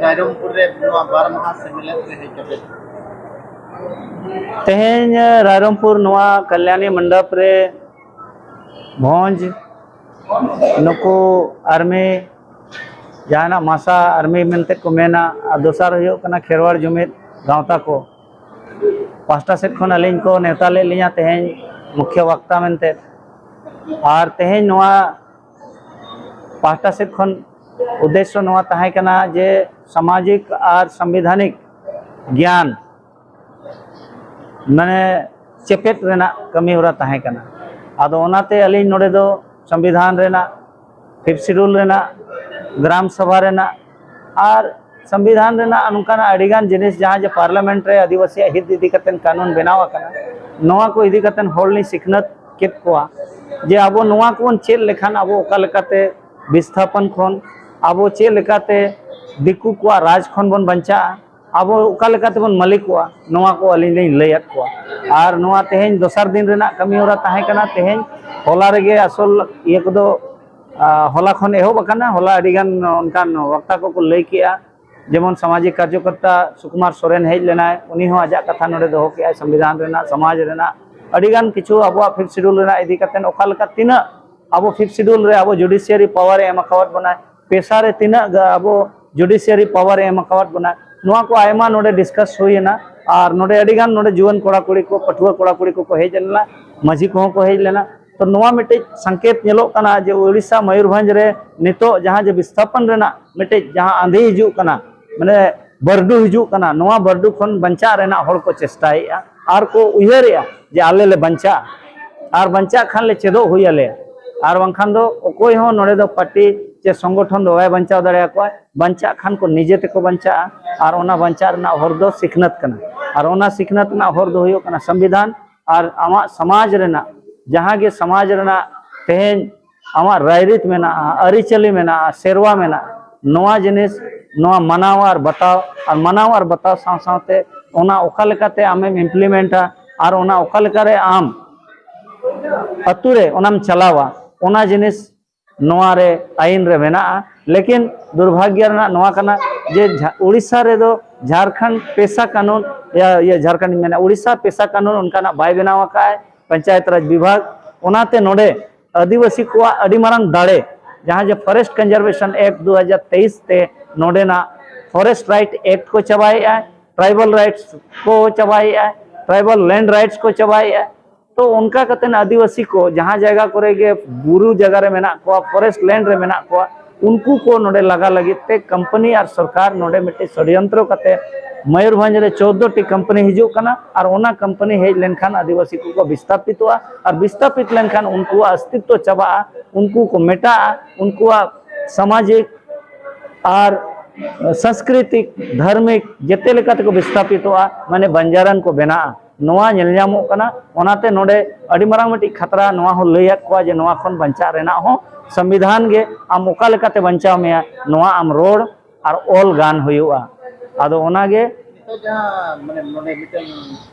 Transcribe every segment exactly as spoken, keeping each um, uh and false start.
ᱨᱟᱭᱨᱚᱝᱯᱩᱨ ᱨᱮ ᱱᱚᱣᱟ ᱵᱟᱨ ᱢᱟᱦᱟ ᱥᱮᱢᱞᱮᱫ ᱨᱮ ᱦᱮᱡ ᱠᱟᱛᱮ᱾ ᱛᱮᱦᱮᱧ ᱨᱟᱭᱨᱚᱝᱯᱩᱨ ᱱᱚᱣᱟ ᱠᱟᱞᱭᱟᱱᱤ ᱢᱚᱱᱰᱚᱯ ᱨᱮ ᱵᱷᱚᱸᱡᱽ ᱱᱩᱠᱩ ᱟᱨᱢᱤ, ᱡᱟᱦᱟᱱᱟᱜ ᱢᱟᱥᱟ ᱟᱨᱢᱤ ᱢᱮᱱᱛᱮ ᱠᱚ ᱢᱮᱱᱟ, ᱟᱨ ᱫᱚᱥᱟᱨ ᱦᱩᱭᱩᱜ ᱠᱟᱱᱟ ᱠᱷᱮᱨᱣᱟᱲ ᱡᱩᱢᱤᱫ ᱜᱟᱶᱛᱟ ᱠᱚ ᱯᱟᱦᱴᱟ ᱥᱮᱫ ᱠᱷᱚᱱ ᱟᱹᱞᱤᱧ ᱠᱚ ᱱᱮᱣᱛᱟ ᱞᱮᱫ ᱞᱤᱧᱟ ᱛᱮᱦᱮᱧ ᱢᱩᱠᱷᱭᱟᱹ ᱵᱟᱠᱛᱟ ᱢᱮᱱᱛᱮ᱾ ᱟᱨ ᱛᱮᱦᱮᱧ ᱱᱚᱣᱟ ᱯᱟᱦᱴᱟ ᱥᱮᱫ ᱠᱷᱚᱱ ᱩᱫᱽᱫᱮᱥᱥᱚ ᱱᱚᱣᱟ ᱛᱟᱦᱮᱸ ᱠᱟᱱᱟ ᱡᱮ ᱥᱟᱢᱟᱡᱤᱠ ᱟᱨ ᱥᱟᱝᱵᱤᱫᱷᱟᱱᱤᱠ ᱜᱮᱭᱟᱱ ᱢᱟᱱᱮ ᱪᱮᱯᱮᱫ ᱨᱮᱱᱟᱜ ᱠᱟᱹᱢᱤ ᱦᱚᱨᱟ ᱛᱟᱦᱮᱸ ᱠᱟᱱᱟ᱾ ᱟᱫᱚ ᱚᱱᱟᱛᱮ ᱟᱹᱞᱤᱧ ᱱᱚᱰᱮ ᱫᱚ ᱥᱚᱝᱵᱤᱫᱷᱟᱱ ᱨᱮᱱᱟᱜ, ᱯᱷᱤᱯᱛᱷ ᱥᱤᱰᱩᱞ ᱨᱮᱱᱟᱜ, ᱜᱨᱟᱢ ᱥᱚᱵᱷᱟ ᱨᱮᱱᱟᱜ ᱟᱨ ᱥᱚᱝᱵᱤᱫᱷᱟᱱ ᱨᱮᱱᱟᱜ ᱱᱚᱝᱠᱟᱱᱟᱜ ᱟᱹᱰᱤᱜᱟᱱ ᱡᱤᱱᱤᱥ ᱡᱟᱦᱟᱸ ᱡᱮ ᱯᱟᱨᱞᱟᱢᱮᱱᱴ ᱨᱮ ᱟᱹᱫᱤᱵᱟᱹᱥᱤᱭᱟᱜ ᱦᱤᱛ ᱤᱫᱤ ᱠᱟᱛᱮ ᱠᱟᱹᱱᱩᱱ ᱵᱮᱱᱟᱣ ᱟᱠᱟᱱᱟ, ᱱᱚᱣᱟ ᱠᱚ ᱤᱫᱤ ᱠᱟᱛᱮ ᱦᱚᱲ ᱞᱤᱧ ᱥᱤᱠᱷᱱᱟᱹᱛ ᱠᱮᱫ ᱠᱚᱣᱟ ᱡᱮ ᱟᱵᱚ ᱱᱚᱣᱟ ᱠᱚᱵᱚᱱ ᱪᱮᱫ ᱞᱮᱠᱷᱟᱱ ᱟᱵᱚ ᱚᱠᱟ ᱞᱮᱠᱟᱛᱮ ᱵᱤᱥᱛᱷᱟᱯᱚᱱ ᱠᱷᱚᱱ ᱟᱵᱚ ᱪᱮᱫ ᱞᱮᱠᱟᱛᱮ ᱫᱤᱠᱩ ᱠᱚᱣᱟᱜ ᱨᱟᱡᱽ ᱠᱷᱚᱱ ᱵᱚᱱ ᱵᱟᱧᱪᱟᱜᱼᱟ, ᱟᱵᱚ ᱚᱠᱟ ᱞᱮᱠᱟ ᱛᱮᱵᱚᱱ ᱢᱟᱹᱞᱤᱠᱚᱜᱼᱟ, ᱱᱚᱣᱟ ᱠᱚ ᱟᱹᱞᱤᱧ ᱞᱤᱧ ᱞᱟᱹᱭᱟᱫ ᱠᱚᱣᱟ᱾ ᱟᱨ ᱱᱚᱣᱟ ᱛᱮᱦᱮᱧ ᱫᱚᱥᱟᱨ ᱫᱤᱱ ᱨᱮᱱᱟᱜ ᱠᱟᱹᱢᱤ ᱦᱚᱨᱟ ᱛᱟᱦᱮᱸ ᱠᱟᱱᱟ᱾ ᱛᱮᱦᱮᱧ ᱦᱚᱞᱟ ᱨᱮᱜᱮ ᱟᱥᱚᱞ ᱤᱭᱟᱹ ᱠᱚᱫᱚ, ᱟ, ᱦᱚᱞᱟ ᱠᱷᱚᱱ ᱮᱦᱚᱵ ᱟᱠᱟᱱᱟ᱾ ᱦᱚᱞᱟ ᱟᱹᱰᱤᱜᱟᱱ ᱚᱱᱠᱟᱱ ᱵᱟᱠᱛᱟ ᱠᱚᱠᱚ ᱞᱟᱹᱭ ᱠᱮᱜᱼᱟ, ᱡᱮᱢᱚᱱ ᱥᱟᱢᱟᱡᱤᱠ ᱠᱟᱨᱡᱚᱠᱚᱨᱛᱟ ᱥᱩᱠᱩᱢᱟᱨ ᱥᱚᱨᱮᱱ ᱦᱮᱡ ᱞᱮᱱᱟᱭ, ᱩᱱᱤ ᱦᱚᱸ ᱟᱡᱟᱜ ᱠᱟᱛᱷᱟ ᱱᱚᱰᱮ ᱫᱚᱦᱚ ᱠᱮᱜᱼᱟᱭ ᱥᱚᱝᱵᱤᱫᱷᱟᱱ ᱨᱮᱱᱟᱜ, ᱥᱚᱢᱟᱡᱽ ᱨᱮᱱᱟᱜ ᱟᱹᱰᱤᱜᱟᱱ ᱠᱤᱪᱷᱩ ᱟᱵᱚᱣᱟᱜ ᱯᱷᱤᱯᱛᱷ ᱥᱤᱰᱩᱞ ᱨᱮᱱᱟᱜ ᱤᱫᱤ ᱠᱟᱛᱮ ᱚᱠᱟ ᱞᱮᱠᱟ ᱛᱤᱱᱟᱹᱜ ᱟᱵᱚ ᱯᱷᱤᱯᱛᱷ ᱥᱤᱰᱩᱞ ᱨᱮ ᱟᱵᱚ ᱡᱩᱰᱤᱥᱤᱭᱟᱨᱤ ᱯᱟᱣᱟᱨ ᱮ ᱮᱢ ᱟᱠᱟᱣᱟᱫ ᱵᱚᱱᱟ, ᱯᱮᱥᱟ ᱨᱮ ᱛᱤᱱᱟᱹᱜ ᱜᱟ-, ᱟᱵᱚ ᱡᱩᱰᱤᱥᱤᱭᱟᱨᱤ ᱯᱟᱣᱟᱨ ᱮ ᱮᱢ ᱟᱠᱟᱣᱟᱫ ᱵᱚᱱᱟ, ᱱᱚᱣᱟ ᱠᱚ ᱟᱭᱢᱟ ᱱᱚᱰᱮ ᱰᱤᱥᱠᱟᱥ ᱦᱩᱭ ᱮᱱᱟ᱾ ᱟᱨ ᱱᱚᱰᱮ ᱟᱹᱰᱤ ᱜᱟᱱ ᱱᱚᱰᱮ ᱡᱩᱣᱟᱹᱱ ᱠᱚᱲᱟ ᱠᱩᱲᱤ ᱠᱚ, ᱯᱟᱹᱴᱷᱩᱣᱟᱹ ᱠᱚᱲᱟ ᱠᱩᱲᱤ ᱠᱚᱠᱚ ᱦᱮᱡ ᱞᱮᱱᱟ, ᱢᱟᱹᱡᱷᱤ ᱠᱚᱦᱚᱸ ᱠᱚ ᱦᱮᱡ ᱞᱮᱱᱟ᱾ ᱛᱚ ᱱᱚᱣᱟ ᱢᱤᱫᱴᱤᱡ ᱥᱚᱝᱠᱮᱛ ᱧᱮᱞᱚᱜ ᱠᱟᱱᱟ ᱡᱮ ᱩᱲᱤᱥᱥᱟ ᱢᱚᱭᱩᱨᱵᱷᱚᱸᱡᱽ ᱨᱮ ᱱᱤᱛᱚᱜ ᱡᱟᱦᱟᱸ ᱡᱮ ᱵᱤᱥᱛᱷᱟᱯᱚᱱ ᱨᱮᱱᱟᱜ ᱢᱤᱫᱴᱤᱡ ᱡᱟᱦᱟᱸ ᱟᱸᱫᱷᱤ ᱦᱤᱡᱩᱜ ᱠᱟᱱᱟ, ᱢᱟᱱᱮ ᱵᱟᱹᱨᱰᱩ ᱦᱤᱡᱩᱜ ᱠᱟᱱᱟ, ᱱᱚᱣᱟ ᱵᱟᱹᱨᱰᱩ ᱠᱷᱚᱱ ᱵᱟᱧᱪᱟᱜ ᱨᱮᱱᱟᱜ ᱦᱚᱲ ᱠᱚ ᱪᱮᱥᱴᱟᱭᱮᱫᱼᱟ ᱟᱨ ᱠᱚ ᱩᱭᱦᱟᱹᱨᱮᱫᱼᱟ ᱡᱮ ᱟᱞᱮ ᱞᱮ ᱵᱟᱧᱪᱟᱜᱼᱟ᱾ ᱟᱨ ᱵᱟᱧᱪᱟᱜ ᱠᱷᱟᱱ ᱞᱮ ᱪᱮᱫᱚᱜ ᱦᱩᱭ ᱟᱞᱮᱭᱟ᱾ ᱟᱨ ᱵᱟᱝᱠᱷᱟᱱ ᱫᱚ ᱚᱠᱚᱭ ᱦᱚᱸ ᱱᱚᱰᱮ ᱫᱚ ᱯᱟᱨᱴᱤ ᱪᱮ ᱥᱚᱝᱜᱚᱴᱷᱚᱱ ᱫᱚ ᱵᱟᱭ ᱵᱟᱧᱪᱟᱣ ᱫᱟᱲᱮᱭᱟᱠᱚᱣᱟ᱾ ᱵᱟᱧᱪᱟᱜ ᱠᱷᱟᱱ ᱠᱚ ᱱᱤᱡᱮ ᱛᱮᱠᱚ ᱵᱟᱧᱪᱟᱜᱼᱟ᱾ ᱟᱨ ᱚᱱᱟ ᱵᱟᱧᱪᱟᱜ ᱨᱮᱱᱟᱜ ᱦᱚᱨ ᱫᱚ ᱥᱤᱠᱷᱱᱟᱹᱛ ᱠᱟᱱᱟ᱾ ᱟᱨ ᱚᱱᱟ ᱥᱤᱠᱷᱱᱟᱹᱛ ᱨᱮᱱᱟᱜ ᱦᱚᱨ ᱫᱚ ᱦᱩᱭᱩᱜ ᱠᱟᱱᱟ ᱥᱚᱝᱵᱤᱫᱷᱟᱱ᱾ ᱟᱨ ᱟᱢᱟᱜ ᱥᱚᱢᱟᱡᱽ ᱨᱮᱱᱟᱜ ᱡᱟᱦᱟᱸ ᱜᱮ ᱥᱚᱢᱟᱡᱽ ᱨᱮᱱᱟᱜ ᱛᱮᱦᱮᱧ ᱟᱢᱟᱜ ᱨᱟᱭᱨᱤᱛ ᱢᱮᱱᱟᱜᱼᱟ, ᱟᱹᱨᱤᱪᱟᱹᱞᱤ ᱢᱮᱱᱟᱜᱼᱟ, ᱥᱮᱨᱣᱟ ᱢᱮᱱᱟᱜᱼᱟ, ᱱᱚᱣᱟ ᱡᱤᱱᱤᱥ, ᱱᱚᱣᱟ ᱢᱟᱱᱟᱣ ᱟᱨ ᱵᱟᱛᱟᱣ, ᱟᱨ ᱢᱟᱱᱟᱣ ᱟᱨ ᱵᱟᱛᱟᱣ ᱥᱟᱶ ᱥᱟᱶᱛᱮ ᱚᱱᱟ ᱚᱠᱟ ᱞᱮᱠᱟᱛᱮ ᱟᱢᱮᱢ ᱤᱢᱯᱞᱤᱢᱮᱱᱴᱟ ᱟᱨ ᱚᱱᱟ ᱚᱠᱟ ᱞᱮᱠᱟᱨᱮ ᱟᱢ ᱟᱛᱳ ᱨᱮ ᱚᱱᱟᱢ ᱪᱟᱞᱟᱣᱟ, ᱚᱱᱟ ᱡᱤᱱᱤᱥ ᱱᱚᱣᱟ ᱨᱮ ᱟᱭᱤᱱ ᱨᱮ ᱢᱮᱱᱟᱜᱼᱟ᱾ ᱞᱮᱠᱤᱱ ᱫᱩᱨᱵᱷᱟᱜᱽᱭᱚ ᱨᱮᱱᱟᱜ ᱱᱚᱣᱟ ᱠᱟᱱᱟ, ᱡᱮ ᱡᱷᱟ- ᱩᱲᱤᱥᱥᱟ ᱨᱮᱫᱚ ᱡᱷᱟᱲᱠᱷᱚᱸᱰ ᱯᱮᱥᱟ ᱠᱟᱱᱩᱱ, ᱤᱭᱟᱹ, ᱤᱭᱟᱹ, ᱡᱷᱟᱲᱠᱷᱚᱸᱰ ᱤᱧ ᱢᱮᱱᱟ, ᱩᱲᱤᱥᱥᱟ ᱯᱮᱥᱟ ᱠᱟᱱᱩᱱ ᱚᱱᱠᱟᱱᱟᱜ ᱵᱟᱭ ᱵᱮᱱᱟᱣ ᱟᱠᱟᱫᱼᱟᱭ ᱯᱚᱧᱪᱟᱭᱮᱛ ᱨᱟᱡᱽ ᱵᱤᱵᱷᱟᱜᱽ᱾ ᱚᱱᱟᱛᱮ ᱱᱚᱰᱮ ᱟᱹᱫᱤᱵᱟᱹᱥᱤ ᱠᱚᱣᱟᱜ ᱟᱹᱰᱤ ᱢᱟᱨᱟᱝ ᱫᱟᱲᱮ, ᱡᱟᱦᱟᱸ ᱡᱮ Forest Conservation Act ᱫᱩ ᱦᱟᱡᱟᱨ ᱛᱮᱭᱤᱥ ᱛᱮ ᱱᱚᱰᱮᱱᱟᱜ Forest Right Act ᱠᱚ ᱪᱟᱵᱟᱭᱮᱫᱼᱟ, Tribal Rights ᱠᱚ ᱪᱟᱵᱟᱭᱮᱫᱼᱟ, Tribal Land Rights ᱠᱚ ᱪᱟᱵᱟᱭᱮᱫᱼᱟ᱾ ᱛᱚ ᱚᱱᱠᱟ ᱠᱟᱛᱮ ᱟᱹᱫᱤᱵᱟᱹᱥᱤ ᱠᱚ ᱡᱟᱦᱟᱸ ᱡᱟᱭᱜᱟ ᱠᱚᱨᱮ ᱜᱮ ᱵᱩᱨᱩ ᱡᱟᱭᱜᱟ ᱨᱮ ᱢᱮᱱᱟᱜ ᱠᱚᱣᱟ, forest land ᱨᱮ ᱢᱮᱱᱟᱜ ᱠᱚᱣᱟ, ᱩᱱᱠᱩ ᱠᱚ ᱱᱚᱰᱮ ᱞᱟᱜᱟ ᱞᱟᱹᱜᱤᱫ ᱛᱮ ᱠᱳᱢᱯᱟᱱᱤ ᱟᱨ ᱥᱚᱨᱠᱟᱨ ᱱᱚᱰᱮ ᱢᱤᱫᱴᱮᱡ ᱥᱚᱲᱭᱚᱱᱛᱨᱚ ᱠᱟᱛᱮ ᱢᱚᱭᱩᱨᱵᱷᱚᱸᱡᱽ ᱨᱮ ᱪᱳᱫᱽᱫᱳ ᱴᱤ ᱠᱳᱢᱯᱟᱱᱤ ᱦᱤᱡᱩᱜ ᱠᱟᱱᱟ ᱟᱨ ᱚᱱᱟ ᱠᱳᱢᱯᱟᱱᱤ ᱦᱮᱡ ᱞᱮᱱᱠᱷᱟᱱ ᱟᱹᱫᱤᱵᱟᱹᱥᱤ ᱠᱚᱠᱚ ᱵᱤᱥᱛᱟᱯᱤᱛᱚᱜᱼᱟ ᱟᱨ ᱵᱤᱥᱛᱟᱯᱤᱛ ᱞᱮᱱᱠᱷᱟᱱ ᱩᱱᱠᱩᱣᱟᱜ ᱚᱥᱛᱤᱛᱛᱚ ᱪᱟᱵᱟᱜᱼᱟ, ᱩᱱᱠᱩ ᱠᱚ ᱢᱮᱴᱟᱜᱼᱟ, ᱩᱱᱠᱩᱣᱟᱜ ᱥᱟᱢᱟᱡᱤᱠ ᱟᱨ ᱥᱟᱝᱥᱠᱨᱤᱛᱤᱠ, ᱫᱷᱟᱨᱢᱤᱠ ᱡᱮᱛᱮ ᱞᱮᱠᱟ ᱛᱮᱠᱚ ᱵᱤᱥᱛᱟᱯᱤᱛᱚᱜᱼᱟ, ᱢᱟᱱᱮ ᱵᱟᱧᱡᱟᱨᱟᱱ ᱠᱚ ᱵᱮᱱᱟᱜᱼᱟ᱾ ᱱᱚᱣᱟ ᱧᱮᱞ ᱧᱟᱢᱚᱜ ᱠᱟᱱᱟ᱾ ᱚᱱᱟᱛᱮ ᱱᱚᱰᱮ ᱟᱹᱰᱤ ᱢᱟᱨᱟᱝ ᱢᱤᱫᱴᱤᱡ ᱠᱷᱟᱛᱨᱟ ᱱᱚᱣᱟ ᱦᱚᱸ ᱞᱟᱹᱭᱟᱫ ᱠᱚᱣᱟ ᱡᱮ ᱱᱚᱣᱟ ᱠᱷᱚᱱ ᱵᱟᱧᱪᱟᱜ ᱨᱮᱱᱟᱜ ᱦᱚᱸ ᱥᱚᱝᱵᱤᱫᱷᱟᱱ ᱜᱮ ᱟᱢ ᱚᱠᱟ ᱞᱮᱠᱟᱛᱮ ᱵᱟᱧᱪᱟᱣ ᱢᱮᱭᱟ, ᱱᱚᱣᱟ ᱟᱢ ᱨᱚᱲ ᱟᱨ ᱚᱞ ᱜᱟᱱ ᱦᱩᱭᱩᱜᱼᱟ᱾ ᱟᱫᱚ ᱚᱱᱟᱜᱮ ᱱᱤᱛᱚᱜ ᱡᱟᱦᱟᱸ ᱢᱟᱱᱮ ᱱᱚᱰᱮ ᱢᱤᱫᱴᱮᱱ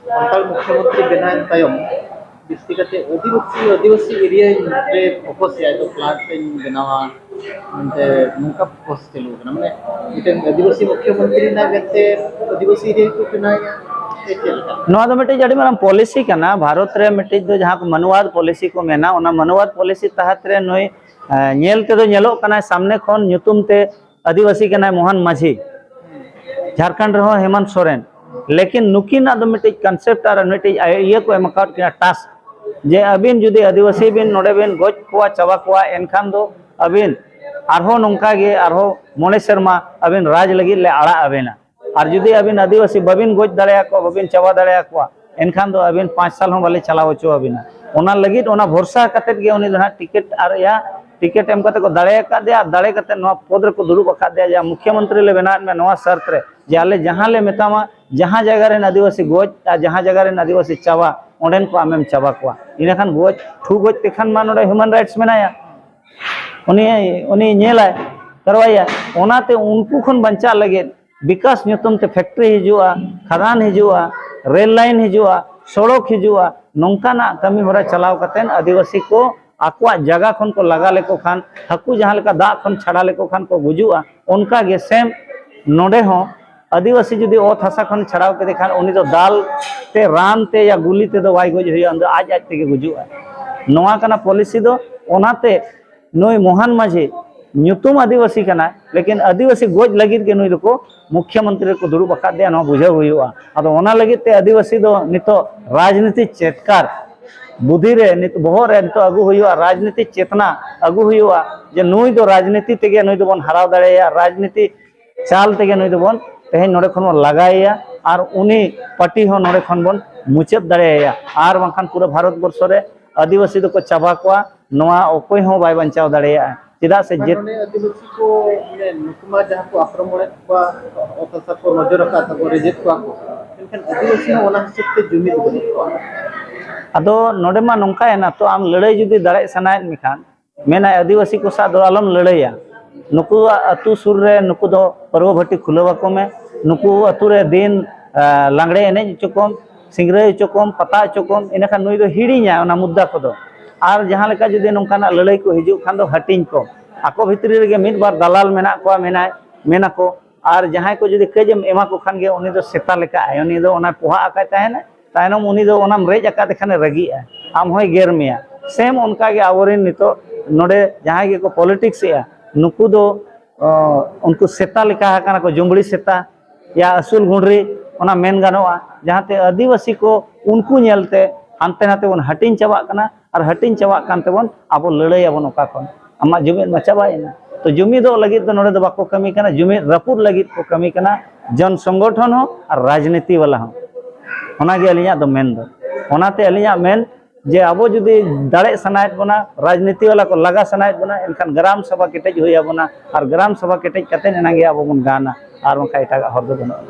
ᱥᱟᱱᱛᱟᱲ ᱢᱩᱠᱷᱭᱚᱢᱚᱱᱛᱨᱤ ᱵᱮᱱᱟᱣᱮᱱ ᱛᱟᱭᱚᱢ ᱵᱤᱥᱛᱤ ᱠᱟᱛᱮ ᱟᱹᱫᱤᱵᱟᱹᱥᱤ, ᱟᱹᱫᱤᱵᱟᱹᱥᱤ ᱮᱨᱤᱭᱟ ᱨᱮ ᱯᱷᱳᱠᱟᱥ ᱮᱫᱟᱭ, ᱛᱚ ᱯᱞᱟᱱᱴ ᱤᱧ ᱵᱮᱱᱟᱣᱟ ᱢᱮᱱᱛᱮ ᱱᱚᱝᱠᱟ ᱯᱷᱳᱠᱟᱥ ᱪᱟᱹᱞᱩ ᱟᱠᱟᱱᱟ᱾ ᱢᱟᱱᱮ ᱢᱤᱫᱴᱮᱱ ᱟᱹᱫᱤᱵᱟᱹᱥᱤ ᱢᱩᱠᱷᱭᱚᱢᱚᱱᱛᱨᱤ ᱨᱮᱱᱟᱜ ᱢᱮᱱᱛᱮ ᱟᱹᱫᱤᱵᱟᱹᱥᱤ ᱮᱨᱤᱭᱟ ᱠᱚ ᱵᱮᱱᱟᱣᱮᱫᱼᱟ ᱥᱮ ᱪᱮᱫ ᱞᱮᱠᱟ? ᱱᱚᱣᱟ ᱫᱚ ᱢᱤᱫᱴᱤᱡ ᱟᱹᱰᱤ ᱢᱟᱨᱟᱝ ᱯᱚᱞᱤᱥᱤ ᱠᱟᱱᱟ᱾ ᱵᱷᱟᱨᱚᱛ ᱨᱮ ᱢᱤᱫᱴᱤᱡ ᱫᱚ ᱡᱟᱦᱟᱸ ᱠᱚ ᱢᱟᱱᱣᱟᱫ ᱯᱚᱞᱤᱥᱤ ᱠᱚ ᱢᱮᱱᱟ, ᱚᱱᱟ ᱢᱟᱱᱣᱟᱫ ᱯᱚᱞᱤᱥᱤ ᱛᱟᱦᱟᱛ ᱨᱮ ᱱᱩᱭ, ᱮ, ᱧᱮᱞ ᱛᱮᱫᱚ ᱧᱮᱞᱚᱜ ᱠᱟᱱᱟᱭ ᱥᱟᱢᱱᱮ ᱠᱷᱚᱱ ᱧᱩᱛᱩᱢ ᱛᱮ ᱟᱹᱫᱤᱵᱟᱹᱥᱤ ᱠᱟᱱᱟᱭ ᱢᱳᱦᱚᱱ ᱢᱟᱹᱡᱷᱤ, ᱡᱷᱟᱲᱠᱷᱚᱸᱰ ᱨᱮᱦᱚᱸ ᱦᱮᱢᱟᱱᱛ ᱥᱚᱨᱮᱱ, ᱞᱮᱠᱤᱱ ᱱᱩᱠᱤᱱᱟᱜ ᱫᱚ ᱢᱤᱫᱴᱤᱡ ᱠᱚᱱᱥᱮᱯᱴ ᱟᱨ ᱢᱤᱫᱴᱤᱡ ᱤᱭᱟᱹ ᱠᱚ ᱮᱢ ᱟᱠᱟᱫ ᱠᱤᱱᱟ, ᱴᱟᱥᱠ, ᱡᱮ ᱟᱹᱵᱤᱱ ᱡᱩᱫᱤ ᱟᱹᱫᱤᱵᱟᱹᱥᱤ ᱵᱤᱱ ᱱᱚᱰᱮ ᱵᱤᱱ ᱜᱚᱡ ᱠᱚᱣᱟ, ᱪᱟᱵᱟ ᱠᱚᱣᱟ, ᱮᱱᱠᱷᱟᱱ ᱫᱚ ᱟᱹᱵᱤᱱ ᱟᱨᱦᱚᱸ ᱱᱚᱝᱠᱟ ᱜᱮ ᱟᱨᱦᱚᱸ ᱢᱚᱬᱮ ᱥᱮᱨᱢᱟ ᱟᱹᱵᱤᱱ ᱨᱟᱡᱽ ᱞᱟᱹᱜᱤᱫ ᱞᱮ ᱟᱲᱟᱜ ᱟᱵᱮᱱᱟ᱾ ᱟᱨ ᱡᱩᱫᱤ ᱟᱹᱵᱤᱱ ᱟᱹᱫᱤᱵᱟᱹᱥᱤ ᱵᱟᱹᱵᱤᱱ ᱜᱚᱡ ᱫᱟᱲᱮᱭᱟᱠᱚᱣᱟ, ᱵᱟᱹᱵᱤᱱ ᱪᱟᱵᱟ ᱫᱟᱲᱮᱭᱟᱠᱚᱣᱟ, ᱮᱱᱠᱷᱟᱱ ᱫᱚ ᱟᱹᱵᱤᱱ ᱯᱟᱸᱪ ᱥᱟᱞ ᱦᱚᱸ ᱵᱟᱞᱮ ᱪᱟᱞᱟᱣ ᱦᱚᱪᱚ ᱟᱵᱤᱱᱟ᱾ ᱚᱱᱟ ᱞᱟᱹᱜᱤᱫ ᱚᱱᱟ ᱵᱷᱚᱨᱥᱟ ᱠᱟᱛᱮᱫ ᱜᱮ ᱩᱱᱤ ᱫᱚ ᱦᱟᱸᱜ ᱴᱤᱠᱤᱴ ᱟᱨ ᱭᱟ ᱴᱤᱠᱤᱴ ᱮᱢ ᱠᱟᱛᱮ ᱠᱚ ᱫᱟᱲᱮ ᱟᱠᱟᱫᱮᱭᱟ, ᱟᱨ ᱫᱟᱲᱮ ᱠᱟᱛᱮ ᱱᱚᱣᱟ ᱯᱚᱫᱽ ᱨᱮᱠᱚ ᱫᱩᱲᱩᱵ ᱟᱠᱟᱫᱮᱭᱟ, ᱡᱟ ᱢᱩᱠᱷᱭᱚᱢᱚᱱᱛᱨᱤ ᱞᱮ ᱵᱮᱱᱟᱣᱮᱫ ᱢᱮᱭᱟ ᱱᱚᱣᱟ ᱥᱟᱨᱛ ᱨᱮ, ᱡᱮ ᱟᱞᱮ ᱡᱟᱦᱟᱸ ᱞᱮ ᱢᱮᱛᱟᱢᱟ, ᱡᱟᱦᱟᱸ ᱡᱟᱭᱜᱟ ᱨᱮᱱ ᱟᱹᱫᱤᱵᱟᱹᱥᱤ ᱜᱚᱡ ᱟᱨ ᱡᱟᱦᱟᱸ ᱡᱟᱭᱜᱟ ᱨᱮᱱ ᱟᱹᱫᱤᱵᱟᱹᱥᱤ ᱪᱟᱵᱟ, ᱚᱸᱰᱮᱱ ᱠᱚ ᱟᱢᱮᱢ ᱪᱟᱵᱟ ᱠᱚᱣᱟ᱾ ᱤᱱᱟᱹᱠᱷᱟᱱ ᱜᱚᱡ, ᱴᱷᱩ ᱜᱚᱡ ᱛᱮᱠᱷᱟᱱ ᱢᱟ ᱱᱚᱰᱮ ᱦᱤᱭᱩᱢᱮᱱ ᱨᱟᱭᱤᱴᱥ ᱢᱮᱱᱟᱭᱟ, ᱩᱱᱤ, ᱩᱱᱤ ᱧᱮᱞᱟᱭ, ᱠᱟᱨᱣᱟᱭᱟ᱾ ᱚᱱᱟᱛᱮ ᱩᱱᱠᱩ ᱠᱷᱚᱱ ᱵᱟᱧᱪᱟᱜ ᱞᱟᱹᱜᱤᱫ ᱵᱤᱠᱟᱥ ᱧᱩᱛᱩᱢ ᱛᱮ ᱯᱷᱮᱠᱴᱨᱤ ᱦᱤᱡᱩᱜᱼᱟ, ᱠᱷᱟᱫᱟᱱ ᱦᱤᱡᱩᱜᱼᱟ, ᱨᱮᱞ ᱞᱟᱭᱤᱱ ᱦᱤᱡᱩᱜᱼᱟ, ᱥᱚᱲᱚᱠ ᱦᱤᱡᱩᱜᱼᱟ, ᱱᱚᱝᱠᱟᱱᱟᱜ ᱠᱟᱹᱢᱤ ᱦᱚᱨᱟ ᱪᱟᱞᱟᱣ ᱠᱟᱛᱮᱫ ᱟᱹᱫᱤᱵᱟᱹᱥᱤ ᱠᱚ ᱟᱠᱚᱣᱟᱜ ᱡᱟᱭᱜᱟ ᱠᱷᱚᱱ ᱠᱚ ᱞᱟᱜᱟ ᱞᱮᱠᱚ ᱠᱷᱟᱱ, ᱦᱟᱹᱠᱩ ᱡᱟᱦᱟᱸ ᱞᱮᱠᱟ ᱫᱟᱜ ᱠᱷᱚᱱ ᱪᱷᱟᱲᱟ ᱞᱮᱠᱚ ᱠᱷᱟᱱ ᱠᱚ ᱜᱩᱡᱩᱜᱼᱟ, ᱚᱱᱠᱟ ᱜᱮ ᱥᱮᱢ ᱱᱚᱰᱮ ᱦᱚᱸ ᱟᱹᱫᱤᱵᱟᱹᱥᱤ ᱡᱩᱫᱤ ᱚᱛ ᱦᱟᱥᱟ ᱠᱷᱚᱱ ᱪᱷᱟᱲᱟᱣ ᱠᱮᱫᱮ ᱠᱷᱟᱱ, ᱩᱱᱤ ᱫᱚ ᱫᱟᱞ ᱛᱮ, ᱨᱟᱱ ᱛᱮ ᱭᱟ ᱜᱩᱞᱤ ᱛᱮᱫᱚ ᱵᱟᱭ ᱜᱚᱡ ᱦᱩᱭᱩᱜᱼᱟ, ᱩᱱᱤ ᱫᱚ ᱟᱡ ᱟᱡ ᱛᱮᱜᱮ ᱜᱩᱡᱩᱜᱼᱟ᱾ ᱱᱚᱣᱟ ᱠᱟᱱᱟ ᱯᱚᱞᱤᱥᱤ ᱫᱚ᱾ ᱚᱱᱟᱛᱮ ᱱᱩᱭ ᱢᱚᱦᱟᱱ ᱢᱟᱹᱡᱷᱤ ᱧᱩᱛᱩᱢ ᱟᱹᱫᱤᱵᱟᱹᱥᱤ ᱠᱟᱱᱟᱭ, ᱞᱮᱠᱤᱱ ᱟᱹᱫᱤᱵᱟᱹᱥᱤ ᱜᱚᱡ ᱞᱟᱹᱜᱤᱫ ᱜᱮ ᱱᱩᱭ ᱫᱚᱠᱚ ᱢᱩᱠᱷᱭᱚ ᱢᱚᱱᱛᱨᱤ ᱨᱮᱠᱚ ᱫᱩᱲᱩᱵ ᱟᱠᱟᱫ ᱫᱮᱭᱟ, ᱱᱚᱣᱟ ᱵᱩᱡᱷᱟᱹᱣ ᱦᱩᱭᱩᱜᱼᱟ᱾ ᱟᱫᱚ ᱚᱱᱟ ᱞᱟᱹᱜᱤᱫ ᱛᱮ ᱟᱹᱫᱤᱵᱟᱹᱥᱤ ᱫᱚ ᱱᱤᱛᱚᱜ ᱨᱟᱡᱽᱱᱤᱛᱤ ᱪᱮᱛᱠᱟᱨ ᱵᱩᱫᱷᱤ ᱨᱮ, ᱱᱤᱛ ᱵᱚᱦᱚᱜ ᱨᱮ ᱱᱤᱛᱚᱜ ᱟᱹᱜᱩ ᱦᱩᱭᱩᱜᱼᱟ, ᱨᱟᱡᱽᱱᱤᱛᱤ ᱪᱮᱛᱱᱟ ᱟᱹᱜᱩ ᱦᱩᱭᱩᱜᱼᱟ, ᱡᱮ ᱱᱩᱭ ᱫᱚ ᱨᱟᱡᱽᱱᱤᱛᱤ ᱛᱮᱜᱮ ᱱᱩᱭ ᱫᱚᱵᱚᱱ ᱦᱟᱨᱟᱣ ᱫᱟᱲᱮᱭᱟᱭᱟ, ᱨᱟᱡᱽᱱᱤᱛᱤ ᱪᱟᱞ ᱛᱮᱜᱮ ᱱᱩᱭ ᱫᱚᱵᱚᱱ ᱛᱮᱦᱮᱧ ᱱᱚᱰᱮ ᱠᱷᱚᱱ ᱵᱚᱱ ᱞᱟᱜᱟᱭᱮᱭᱟ, ᱟᱨ ᱩᱱᱤ ᱯᱟᱹᱴᱤ ᱦᱚᱸ ᱱᱚᱰᱮ ᱠᱷᱚᱱ ᱵᱚᱱ ᱢᱩᱪᱟᱹᱫ ᱫᱟᱲᱮᱭᱟᱭᱟ, ᱟᱨ ᱵᱟᱝᱠᱷᱟᱱ ᱯᱩᱨᱟᱹ ᱵᱷᱟᱨᱚᱛ ᱵᱚᱨᱥᱚ ᱨᱮ ᱟᱹᱫᱤᱵᱟᱹᱥᱤ ᱫᱚᱠᱚ ᱪᱟᱵᱟ ᱠᱚᱣᱟ, ᱱᱚᱣᱟ ᱚᱠᱚᱭ ᱦᱚᱸ ᱵᱟᱭ ᱵᱟᱧᱪᱟᱣ ᱫᱟᱲᱮᱭᱟᱜᱼᱟ᱾ ᱪᱮᱫᱟᱜ ᱥᱮ ᱟᱨ ᱡᱮ ᱱᱚᱰᱮ ᱟᱹᱫᱤᱵᱟᱹᱥᱤ ᱠᱚ, ᱢᱟᱱᱮ, ᱱᱩᱠᱩ ᱢᱟ ᱡᱟᱦᱟᱸ ᱠᱚ ᱟᱠᱨᱚᱢᱚᱬᱮᱫ ᱠᱚᱣᱟ, ᱚᱛ ᱦᱟᱥᱟ ᱠᱚ ᱱᱚᱡᱚᱨ ᱟᱠᱟᱫ ᱛᱟᱠᱚ, ᱨᱮᱡᱮᱫ ᱠᱚᱣᱟ ᱠᱚ, ᱢᱮᱱᱠᱷᱟᱱ ᱟᱹᱫᱤᱵᱟᱹᱥᱤ ᱦᱚᱸ ᱚᱱᱟ ᱦᱤᱥᱟᱹᱵ ᱛᱮ ᱡᱩᱢᱤᱫ ᱵᱟᱹᱱᱩᱜ ᱠᱚᱣᱟ᱾ ᱟᱫᱚ ᱱᱚᱰᱮ ᱢᱟ ᱱᱚᱝᱠᱟᱭᱮᱱᱟ, ᱛᱚ ᱟᱢ ᱞᱟᱹᱲᱦᱟᱹᱭ ᱡᱩᱫᱤ ᱫᱟᱲᱮᱜ ᱥᱟᱱᱟᱭᱮᱫ ᱢᱮᱠᱷᱟᱱ, ᱢᱮᱱᱟᱭ, "ᱟᱹᱫᱤᱵᱟᱹᱥᱤ ᱠᱚ ᱥᱟᱶ ᱫᱚ ᱟᱞᱚᱢ ᱞᱟᱹᱲᱦᱟᱹᱭᱟ, ᱱᱩᱠᱩᱣᱟᱜ ᱟᱹᱛᱩ ᱥᱩᱨ ᱨᱮ ᱱᱩᱠᱩ ᱫᱚ ᱯᱟᱹᱨᱣᱟᱹ ᱵᱷᱟᱹᱴᱤ ᱠᱷᱩᱞᱟᱹᱣ ᱟᱠᱚ ᱢᱮ, ᱱᱩᱠᱩ ᱟᱹᱛᱩ ᱨᱮ ᱫᱤᱱ ᱟ, ᱞᱟᱜᱽᱲᱮ ᱮᱱᱮᱡ ᱦᱚᱪᱚ ᱠᱚᱢ, ᱥᱤᱝᱨᱟᱹᱭ ᱦᱚᱪᱚ ᱠᱚᱢ, ᱯᱟᱛᱟ ᱦᱚᱪᱚ ᱠᱚᱢ", ᱤᱱᱟᱹᱠᱷᱟᱱ ᱱᱩᱭ ᱫᱚ ᱦᱤᱲᱤᱧᱟᱭ ᱚᱱᱟ ᱢᱩᱫᱽᱫᱟ ᱠᱚᱫᱚ᱾ ᱟᱨ ᱡᱟᱦᱟᱸ ᱞᱮᱠᱟ ᱡᱩᱫᱤ ᱱᱚᱝᱠᱟᱱᱟᱜ ᱞᱟᱹᱲᱦᱟᱹᱭ ᱠᱚ ᱦᱤᱡᱩᱜ ᱠᱷᱟᱱ ᱫᱚ ᱦᱟᱹᱴᱤᱧ ᱠᱚᱢ, ᱟᱠᱚ ᱵᱷᱤᱛᱨᱤ ᱨᱮᱜᱮ ᱢᱤᱫ ᱵᱟᱨ ᱫᱟᱞᱟᱞ ᱢᱮᱱᱟᱜ ᱠᱚᱣᱟ, ᱢᱮᱱᱟᱭ, ᱢᱮᱱᱟᱠᱚ, ᱟᱨ ᱡᱟᱦᱟᱸᱭ ᱠᱚ ᱡᱩᱫᱤ ᱠᱟᱹᱡ ᱮᱢ ᱮᱢᱟ ᱠᱚ ᱠᱷᱟᱱ ᱜᱮ ᱩᱱᱤ ᱫᱚ ᱥᱮᱛᱟ ᱞᱮᱠᱟᱜᱼᱟᱭ, ᱩᱱᱤ ᱫᱚ ᱚᱱᱟ ᱯᱚᱦᱟ ᱟᱠᱟᱭ ᱛᱟᱦᱮᱱᱟ, ᱛᱟᱭᱱᱚᱢ ᱩᱱᱤ ᱫᱚ ᱚᱱᱟᱢ ᱨᱮᱡ ᱟᱠᱟᱫ ᱠᱷᱟᱱᱮ ᱨᱟᱹᱜᱤᱜᱼᱟ, ᱟᱢ ᱦᱚᱸᱭ ᱜᱮᱨ ᱢᱮᱭᱟ᱾ ᱥᱮᱢ ᱚᱱᱠᱟ ᱜᱮ ᱟᱵᱚᱨᱮᱱ ᱱᱤᱛᱚᱜ ᱱᱚᱰᱮ ᱡᱟᱦᱟᱸᱭ ᱜᱮᱠᱚ ᱯᱚᱞᱤᱴᱤᱠᱥ ᱮᱜᱼᱟ, ᱱᱩᱠᱩ ᱫᱚ, ᱚ, ᱩᱱᱠᱩ ᱥᱮᱛᱟ ᱞᱮᱠᱟ ᱟᱠᱟᱱᱟ ᱠᱚ, ᱡᱩᱢᱵᱽᱲᱤ ᱥᱮᱛᱟ, ᱭᱟ ᱟᱹᱥᱩᱞ ᱜᱩᱸᱰᱨᱤ, ᱚᱱᱟ ᱢᱮᱱ ᱜᱟᱱᱚᱜᱼᱟ᱾ ᱡᱟᱦᱟᱸᱛᱮ ᱟᱹᱫᱤᱵᱟᱹᱥᱤ ᱠᱚ ᱩᱱᱠᱩ ᱧᱮᱞᱛᱮ ᱦᱟᱱᱛᱮ ᱱᱟᱛᱮ ᱵᱚᱱ ᱦᱟᱹᱴᱤᱧ ᱪᱟᱵᱟᱜ ᱠᱟᱱᱟ, ᱟᱨ ᱦᱟᱹᱴᱤᱧ ᱪᱟᱵᱟᱜ ᱠᱟᱱ ᱛᱮᱵᱚᱱ ᱟᱵᱚ ᱞᱟᱹᱲᱦᱟᱹᱭ ᱟᱵᱚᱱ ᱚᱠᱟ ᱠᱷᱚᱱ? ᱟᱢᱟᱜ ᱡᱩᱢᱤᱫ ᱢᱟ ᱪᱟᱵᱟᱭᱮᱱᱟ᱾ ᱛᱚ ᱡᱩᱢᱤᱫᱚᱜ ᱞᱟᱹᱜᱤᱫ ᱫᱚ ᱱᱚᱰᱮ ᱫᱚ ᱵᱟᱠᱚ ᱠᱟᱹᱢᱤ ᱠᱟᱱᱟ, ᱡᱩᱢᱤᱫ ᱨᱟᱹᱯᱩᱫ ᱞᱟᱹᱜᱤᱫ ᱠᱚ ᱠᱟᱹᱢᱤ ᱠᱟᱱᱟ, ᱡᱚᱱ ᱥᱚᱝᱜᱚᱴᱷᱚᱱ ᱦᱚᱸ ᱟᱨ ᱨᱟᱡᱽᱱᱤᱛᱤ ᱵᱟᱞᱟ ᱦᱚᱸ᱾ ᱚᱱᱟᱜᱮ ᱟᱹᱞᱤᱧᱟᱜ ᱫᱚ ᱢᱮᱱ ᱫᱚ᱾ ᱚᱱᱟᱛᱮ ᱟᱹᱞᱤᱧᱟᱜ ᱢᱮᱱ ᱡᱮ ᱟᱵᱚ ᱡᱩᱫᱤ ᱫᱟᱲᱮᱜ ᱥᱟᱱᱟᱭᱮᱫ ᱵᱚᱱᱟ, ᱨᱟᱡᱽᱱᱤᱛᱤ ᱵᱟᱞᱟ ᱠᱚ ᱞᱟᱜᱟ ᱥᱟᱱᱟᱭᱮᱫ ᱵᱚᱱᱟ, ᱮᱱᱠᱷᱟᱱ ᱜᱨᱟᱢ ᱥᱚᱵᱷᱟ ᱠᱮᱴᱮᱡ ᱦᱩᱭ ᱟᱵᱚᱱᱟ, ᱟᱨ ᱜᱨᱟᱢ ᱥᱚᱵᱷᱟ ᱠᱮᱴᱮᱡ ᱠᱟᱛᱮ ᱮᱱᱟᱝ ᱜᱮ ᱟᱵᱚ ᱵᱚᱱ ᱜᱟᱱᱟ, ᱟᱨ ᱵᱟᱝᱠᱷᱟᱱ ᱮᱴᱟᱜᱟᱜ ᱦᱚᱨ ᱫᱚ ᱵᱟᱹᱱᱩᱜᱼᱟ᱾